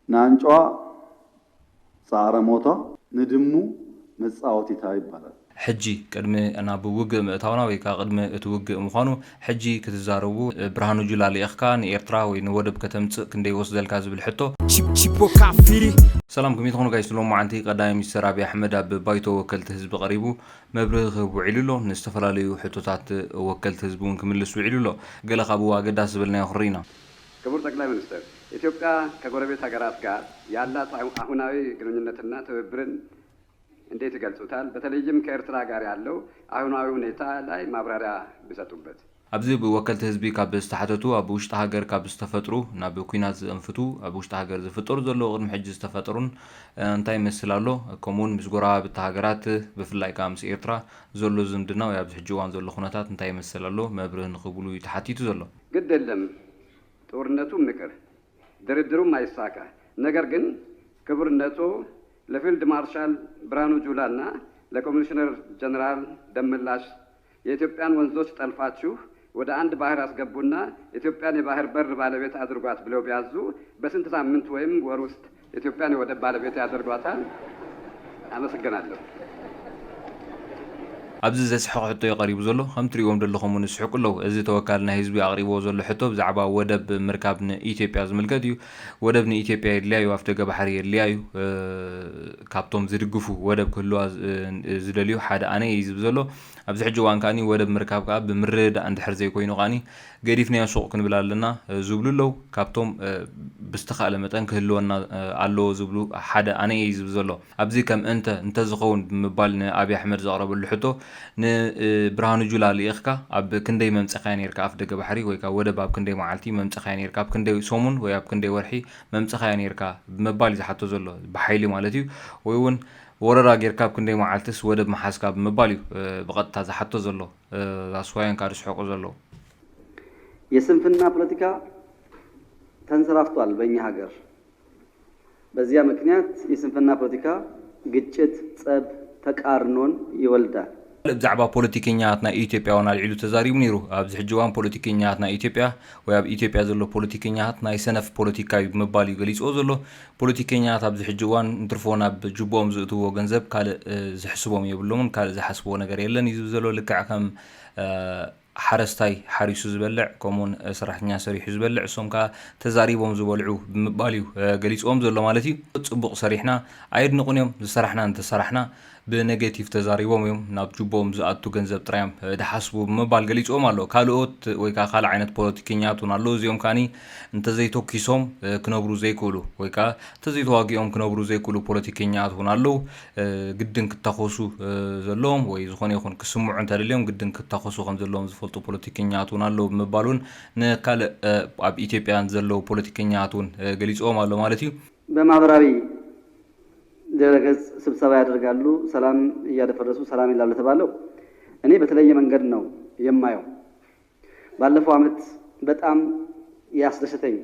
ንኣንጭዋ ጻዕረ ሞታ፣ ንድሙ መጻወቲታ ይባላል። ሕጂ ቅድሚ ናብ ውግእ ምእታውና ወይ ከዓ ቅድሚ እቲ ውግእ ምዃኑ ሕጂ ክትዛረቡ ብርሃኑ ጁላ ልኢኽካ ንኤርትራ ወይ ንወደብ ከተምጽእ ክንደይ ወስደልካ ዝብል ሕቶ። Ci, ci può capire. ሰላም ከመይ ትኾኑ ጋይስ? ሎማዓንቲ ቀዳማይ ሚኒስትር ኣብይ ኣሕመድ ኣብ ባይቶ ወከልቲ ህዝቢ ቀሪቡ መብርሂ ክህብ ውዒሉ ኣሎ። ንዝተፈላለዩ ሕቶታት ወከልቲ ህዝቢ እውን ክምልስ ውዒሉ ኣሎ። ገለ ካብኡ ኣገዳሲ ዝበልናዮ ክንርኢ ኢና። ክቡር ጠቅላይ ሚኒስትር፣ ኢትዮጵያ ከጎረቤት ሀገራት ጋር ያላት አሁናዊ ግንኙነትና ትብብርን እንዴት ይገልጹታል? በተለይም ከኤርትራ ጋር ያለው አሁናዊ ሁኔታ ላይ ማብራሪያ ቢሰጡበት። ኣብዚ ብወከልቲ ህዝቢ ካብ ዝተሓተቱ ኣብ ውሽጢ ሃገር ካብ ዝተፈጥሩ ናብ ኲናት ዘእንፍቱ ኣብ ውሽጢ ሃገር ዝፍጠሩ ዘለዉ ቅድሚ ሕጂ ዝተፈጠሩን እንታይ ይመስል ኣሎ፣ ከምኡውን ምስ ጎረባብቲ ሃገራት ብፍላይ ከዓ ምስ ኤርትራ ዘሎ ዝምድና ወይ ኣብዚ ሕጂ እዋን ዘሎ ኩነታት እንታይ ይመስል ኣሎ መብርህ ንክብሉ እዩ ተሓቲቱ ዘሎ። ግድ የለም ጦርነቱ ምቅር ድርድሩም አይሳካ። ነገር ግን ክቡርነቶ ለፊልድ ማርሻል ብርሃኑ ጁላና ለኮሚሽነር ጀነራል ደመላሽ የኢትዮጵያን ወንዞች ጠልፋችሁ ወደ አንድ ባህር አስገቡና ኢትዮጵያን የባህር በር ባለቤት አድርጓት ብለው ቢያዙ በስንት ሳምንት ወይም ወር ውስጥ ኢትዮጵያን የወደብ ባለቤት ያደርጓታል? አመሰግናለሁ። ኣብዚ ዘስሕቕ ሕቶ እዩ ቀሪቡ ዘሎ። ከም ትሪእዎም ዘለኹም እውን ይስሕቁ ኣለዉ። እዚ ተወካሊ ናይ ህዝቢ ኣቕሪብዎ ዘሎ ሕቶ ብዛዕባ ወደብ ምርካብ ንኢትዮጵያ ዝምልከት እዩ። ወደብ ንኢትዮጵያ የድልያ እዩ፣ ኣፍደገ ባሕሪ የድልያ እዩ። ካብቶም ዝድግፉ ወደብ ክህልዋ ዝደልዩ ሓደ ኣነ እየ ዝብል ዘሎ። ኣብዚ ሕጂ እዋን ከኣ ወደብ ምርካብ ከኣ ብምርድዳእ እንድሕር ዘይኮይኑ ከኣ ገዲፍናዮ ሱቕ ክንብል ኣለና ዝብሉ ኣለዉ። ካብቶም ብዝተኻእለ መጠን ክህልወና ኣለዎ ዝብሉ ሓደ ኣነ እየ ዝብል ዘሎ። ኣብዚ ከም እንተ እንተዝኸውን ብምባል ንኣብይ ኣሕመድ ዘቕረበሉ ሕቶ ንብርሃኑ ጁላ ልኢኽካ ኣብ ክንደይ መምጸኻያ ነይርካ ኣፍ ደገ ባሕሪ ወይ ከዓ ወደብ ኣብ ክንደይ መዓልቲ መምጸኻያ ነይርካ ኣብ ክንደይ ሰሙን ወይ ኣብ ክንደይ ወርሒ መምጸኻያ ነይርካ ብምባል እዩ ዝሓቶ ዘሎ ብሓይሊ ማለት እዩ ወይ እውን ወረራ ጌርካ ኣብ ክንደይ መዓልትስ ወደብ ምሓዝካ ብምባል እዩ ብቐጥታ ዝሓቶ ዘሎ ዛስዋያን ካብ ዝስሕቁ ዘለዉ። የስንፍና ፖለቲካ ተንሰራፍቷል በእኛ ሀገር። በዚያ ምክንያት የስንፍና ፖለቲካ ግጭት፣ ጸብ፣ ተቃርኖን ይወልዳል። ብዛዕባ ፖለቲከኛታት ናይ ኢትዮጵያ እውን ኣልዒሉ ተዛሪቡ ነይሩ። ኣብዚ ሕጂ እዋን ፖለቲከኛታት ናይ ኢትዮጵያ ወይ ኣብ ኢትዮጵያ ዘሎ ፖለቲከኛታት ናይ ሰነፍ ፖለቲካ እዩ ብምባል እዩ ገሊፅዎ ዘሎ። ፖለቲከኛታት ኣብዚ ሕጂ እዋን እንትርፎ ናብ ጅቦኦም ዝእትዎ ገንዘብ ካልእ ዝሕስቦም የብሎምን፣ ካልእ ዝሓስብዎ ነገር የለን እዩ ዝብል ዘሎ። ልክዕ ከም ሓረስታይ ሓሪሱ ዝበልዕ ከምኡውን ሰራሕተኛ ሰሪሑ ዝበልዕ እሶም ከዓ ተዛሪቦም ዝበልዑ ብምባል እዩ ገሊፅዎም ዘሎ ማለት እዩ። ፅቡቕ ሰሪሕና ኣየድንቑን እዮም። ዝሰራሕና እንተሰራሕና ብነጌቲቭ ተዛሪቦም እዮም ናብ ጅቦም ዝኣቱ ገንዘብ ጥራዮም ድሓስቡ ብምባል ገሊፅዎም ኣሎ። ካልኦት ወይ ከዓ ካልእ ዓይነት ፖለቲከኛት እውን ኣለዉ። እዚኦም ከዓኒ እንተዘይተኪሶም ክነብሩ ዘይክእሉ ወይ ከዓ እንተዘይተዋጊኦም ክነብሩ ዘይክእሉ ፖለቲከኛት እውን ኣለዉ። ግድን ክታኮሱ ዘለዎም ወይ ዝኾነ ይኹን ክስምዑ እንተደልዮም ግድን ክታኮሱ ከም ዘለዎም ዝፈልጡ ፖለቲከኛት እውን ኣለዉ ብምባል እውን ንካልእ ኣብ ኢትዮጵያ ዘለዉ ፖለቲከኛት እውን ገሊፅዎም ኣሎ ማለት እዩ። በማህበራዊ ድረገጽ ስብሰባ ያደርጋሉ፣ ሰላም እያደፈረሱ ሰላም ይላሉ ለተባለው እኔ በተለየ መንገድ ነው የማየው። ባለፈው አመት በጣም ያስደሰተኝ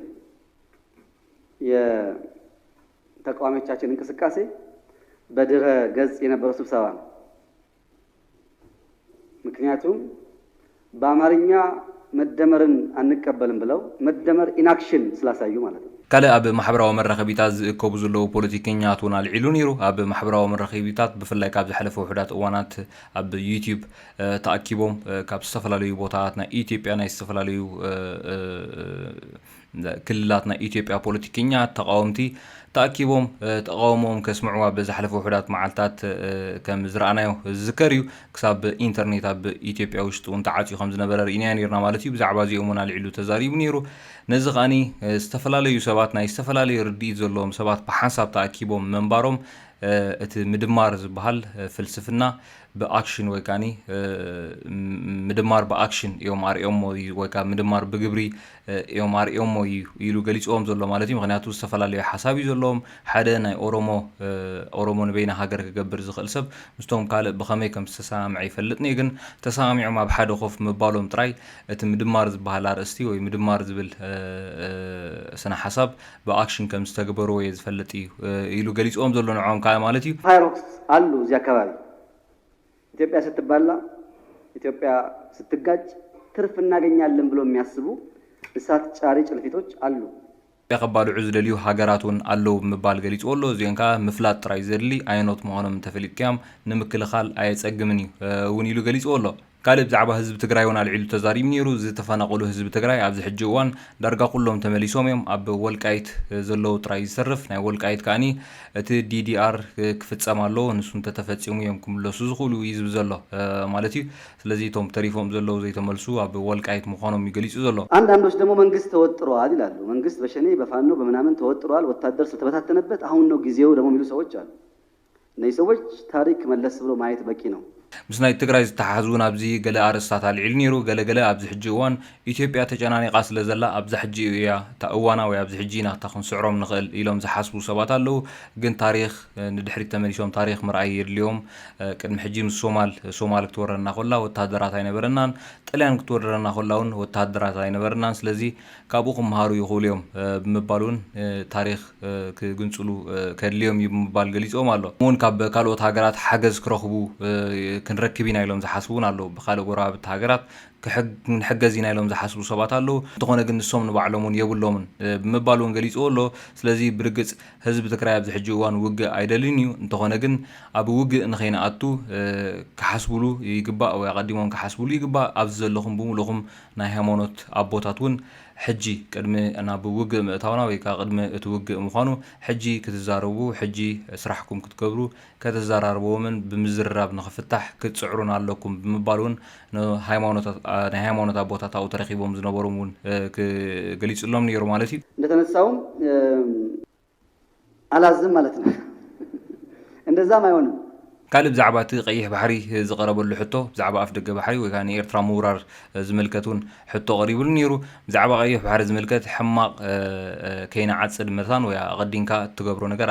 የተቃዋሚዎቻችን እንቅስቃሴ በድረ ገጽ የነበረው ስብሰባ ነው። ምክንያቱም በአማርኛ መደመርን አንቀበልም ብለው መደመር in action ስላሳዩ ማለት ነው። ካልእ ኣብ ማሕበራዊ መራኸቢታት ዝእከቡ ዘለዉ ፖለቲከኛት እውን ኣልዒሉ ነይሩ። ኣብ ማሕበራዊ መራኸቢታት ብፍላይ ካብ ዝሓለፈ ውሑዳት እዋናት ኣብ ዩቲዩብ ተኣኪቦም ካብ ዝተፈላለዩ ቦታታት ናይ ኢትዮጵያ ናይ ዝተፈላለዩ ክልላት ናይ ኢትዮጵያ ፖለቲከኛት ተቃወምቲ ተኣኪቦም ተቃውሞኦም ከስምዑ ኣብ ዝሓለፈ ውሑዳት መዓልታት ከም ዝረኣናዮ ዝዝከር እዩ። ክሳብ ኢንተርኔት ኣብ ኢትዮጵያ ውሽጢ እውን ተዓፅዩ ከም ዝነበረ ርኢናዮ ነይርና ማለት እዩ። ብዛዕባ እዚኦም እውን ኣልዒሉ ተዛሪቡ ነይሩ። ነዚ ከዓኒ ዝተፈላለዩ ሰባት ናይ ዝተፈላለዩ ርድኢት ዘለዎም ሰባት ብሓንሳብ ተኣኪቦም ምንባሮም እቲ ምድማር ዝበሃል ፍልስፍና ብኣክሽን ወይ ከዓ ምድማር ብኣክሽን እዮም ኣርእዮሞ ወይ ከዓ ምድማር ብግብሪ እዮም ኣርእዮሞ እዩ ኢሉ ገሊፅዎም ዘሎ ማለት እዩ። ምክንያቱ ዝተፈላለዩ ሓሳብ እዩ ዘለዎም። ሓደ ናይ ኦሮሞ ኦሮሞ ንበይና ሃገር ክገብር ዝኽእል ሰብ ምስቶም ካልእ ብኸመይ ከም ዝተሰማምዐ ይፈልጥን እዩ። ግን ተሰማሚዖም ኣብ ሓደ ኮፍ ምባሎም ጥራይ እቲ ምድማር ዝበሃል ኣርእስቲ ወይ ምድማር ዝብል ስነ ሓሳብ ብኣክሽን ከም ዝተግበርዎ እየ ዝፈልጥ እዩ ኢሉ ገሊፅዎም ዘሎ ንዕኦም ከዓ ማለት እዩ። ፋይሮክስ አሉ እዚህ አካባቢ ኢትዮጵያ ስትባላ ኢትዮጵያ ስትጋጭ ትርፍ እናገኛለን ብሎ የሚያስቡ እሳት ጫሪ ጭልፊቶች አሉ። ከባልዑ ዝደልዩ ሃገራት እውን ኣለዉ ብምባል ገሊፅዎ ኣሎ። እዚኦም ከዓ ምፍላጥ ጥራይ ዘድሊ ኣየኖት ምዃኖም እንተፈሊጥካዮም ንምክልኻል ኣየፀግምን እዩ እውን ኢሉ ገሊፅዎ ኣሎ። ካልእ ብዛዕባ ህዝቢ ትግራይ እውን ኣልዒሉ ተዛሪቡ ነይሩ። ዝተፈናቐሉ ህዝቢ ትግራይ ኣብዚ ሕጂ እዋን ዳርጋ ኩሎም ተመሊሶም እዮም። ኣብ ወልቃይት ዘለዉ ጥራይ ዝተርፍ ናይ ወልቃይት ከዓኒ እቲ ዲዲኣር ክፍፀም ኣለዎ። ንሱ እንተተፈፂሙ እዮም ክምለሱ ዝኽእሉ እዩ ዝብል ዘሎ ማለት እዩ። ስለዚ እቶም ተሪፎም ዘለዉ ዘይተመልሱ ኣብ ወልቃይት ምዃኖም እዩ ገሊፁ ዘሎ። አንዳንዶች ደግሞ መንግስት ተወጥሯል ይላሉ። መንግስት በሸኔ በፋኖ በምናምን ተወጥሯል፣ ወታደር ስለተበታተነበት አሁን ነው ጊዜው ደግሞ የሚሉ ሰዎች አሉ። እነዚህ ሰዎች ታሪክ መለስ ብሎ ማየት በቂ ነው። ምስ ናይ ትግራይ ዝተሓሓዝ እውን ኣብዚ ገለ ኣርእስታት ኣልዒሉ ነይሩ። ገለገለ ኣብዚ ሕጂ እዋን ኢትዮጵያ ተጨናኒቓ ስለ ዘላ ኣብዛ ሕጂ እያ እታ እዋና ወይ ኣብዚ ሕጂ ኢና እታ ክንስዕሮም ንኽእል ኢሎም ዝሓስቡ ሰባት ኣለዉ። ግን ታሪኽ ንድሕሪት ተመሊሶም ታሪኽ ምርኣይ የድልዮም። ቅድሚ ሕጂ ምስ ሶማል ሶማል ክትወረና ኮላ ወታደራት ኣይነበረናን፣ ጥልያን ክትወረና ኮላ እውን ወታደራት ኣይነበረናን። ስለዚ ካብኡ ክመሃሩ ይኽእሉ እዮም ብምባል እውን ታሪኽ ክግንፅሉ ከድልዮም እዩ ብምባል ገሊፆም ኣሎ። እውን ካብ ካልኦት ሃገራት ሓገዝ ክረኽቡ ክንረክብ ኢና ኢሎም ዝሓስቡ እውን ኣለዉ። ብካልእ ጎረባብቲ ሃገራት ክንሕገዝ ኢና ኢሎም ዝሓስቡ ሰባት ኣለዉ። እንተኾነ ግን ንሶም ንባዕሎም እውን የብሎምን ብምባል እውን ገሊፅዎ ኣሎ። ስለዚ ብርግፅ ህዝቢ ትግራይ ኣብዚ ሕጂ እዋን ውግእ ኣይደልን እዩ። እንተኾነ ግን ኣብ ውግእ ንኸይንኣቱ ክሓስብሉ ይግባእ ወይ ኣቐዲሞም ክሓስብሉ ይግባእ። ኣብዚ ዘለኹም ብምሉእኹም ናይ ሃይማኖት ኣቦታት እውን ሕጂ ቅድሚ ናብ ውግእ ምእታውና ወይ ከዓ ቅድሚ እቲ ውግእ ምዃኑ ሕጂ ክትዛረቡ፣ ሕጂ ስራሕኩም ክትገብሩ ከተዘራርብዎምን ብምዝርራብ ንኽፍታሕ ክትፅዕሩን ኣለኩም ብምባል እውን ናይ ሃይማኖት ኣቦታት ኣብኡ ተረኺቦም ዝነበሮም እውን ገሊፅሎም ነይሩ ማለት እዩ። እንደተነሳውም አላዝም ማለት ነው። እንደዛም አይሆንም። ካልእ ብዛዕባ እቲ ቀይሕ ባሕሪ ዝቐረበሉ ሕቶ ብዛዕባ ኣፍ ደገ ባሕሪ ወይ ከዓ ንኤርትራ ምውራር ዝምልከት እውን ሕቶ ቀሪቡሉ ነይሩ። ብዛዕባ ቀይሕ ባሕሪ ዝምልከት ሕማቕ ከይንዓጽድ መታን ወይ ኣቐዲምካ እትገብሮ ነገር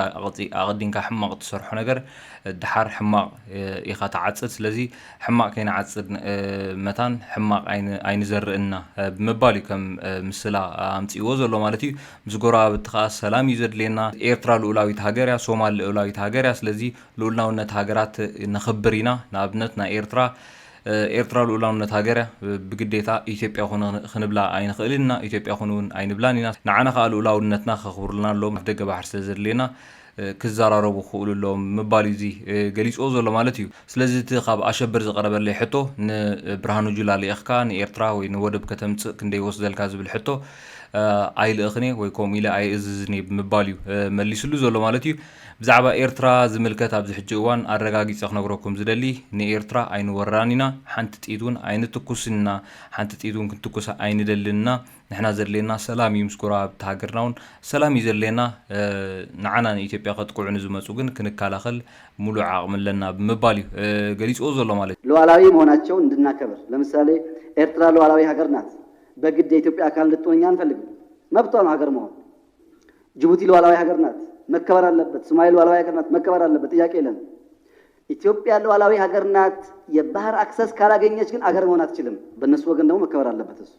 ኣቐዲምካ ሕማቕ እትሰርሖ ነገር ድሓር ሕማቕ ኢኻ ትዓጽድ። ስለዚ ሕማቕ ከይንዓጽድ መታን ሕማቕ ኣይንዘርእ እና ብምባል እዩ ከም ምስላ ኣምፅእዎ ዘሎ ማለት እዩ። ምስ ጎረባብቲ ከዓ ሰላም እዩ ዘድልየና። ኤርትራ ልኡላዊት ሃገር እያ፣ ሶማል ልኡላዊት ሃገር እያ። ስለዚ ልኡላውነት ሃገራት ነኽብር ኢና። ንኣብነት ናይ ኤርትራ ኤርትራ ልኡላውነት ሃገር እያ፣ ብግዴታ ኢትዮጵያ ኮነ ክንብላ ኣይንኽእልን ኢና፣ ኢትዮጵያ ኮነ እውን ኣይንብላን ኢና። ንዓና ከዓ ልኡላውነትና ከኽብሩልና ኣለዎም፣ ኣፍ ደገ ባሕሪ ስለ ዘድልየና ክዘራረቡ ክኽእሉ ኣለዎም ምባል እዩ እዚ ገሊፅዎ ዘሎ ማለት እዩ። ስለዚ እቲ ካብ ኣሸብር ዝቐረበለይ ሕቶ ንብርሃኑ ጁላ ልኢኽካ ንኤርትራ ወይ ንወደብ ከተምፅእ ክንደይ ይወስደልካ ዝብል ሕቶ ኣይልእኽን እየ ወይ ከምኡ ኢለ ኣይእዝዝን እየ ብምባል እዩ መሊስሉ ዘሎ ማለት እዩ። ብዛዕባ ኤርትራ ዝምልከት ኣብዚ ሕጂ እዋን ኣረጋጊፀ ክነግረኩም ዝደሊ ንኤርትራ ኣይንወራን ኢና፣ ሓንቲ ጥይት እውን ኣይንትኩስን ኢና፣ ሓንቲ ጥይት እውን ክንትኩስ ኣይንደልን ኢና። ንሕና ዘድልየና ሰላም እዩ፣ ምስ ጎረባብቲ ሃገርና እውን ሰላም እዩ ዘድልየና። ንዓና ንኢትዮጵያ ከጥቅዑ ንዝመፁ ግን ክንከላኸል ሙሉእ ዓቕሚ ኣለና ብምባል እዩ ገሊፅዎ ዘሎ ማለት እዩ። ሉዓላዊ መሆናቸውን እንድናከብር፣ ለምሳሌ ኤርትራ ሉዓላዊ ሀገር ናት፣ በግድ የኢትዮጵያ አካል እንድትሆን እኛ አንፈልግም። መብቷ ነው ሀገር መሆን። ጅቡቲ ሉዓላዊ ሀገር ናት፣ መከበር አለበት። ሶማሌ ሉዓላዊ ሀገር ናት፣ መከበር አለበት፣ ጥያቄ የለም። ኢትዮጵያ ሉዓላዊ ሀገር ናት፣ የባህር አክሰስ ካላገኘች ግን አገር መሆን አትችልም። በእነሱ ወገን ደግሞ መከበር አለበት እሱ።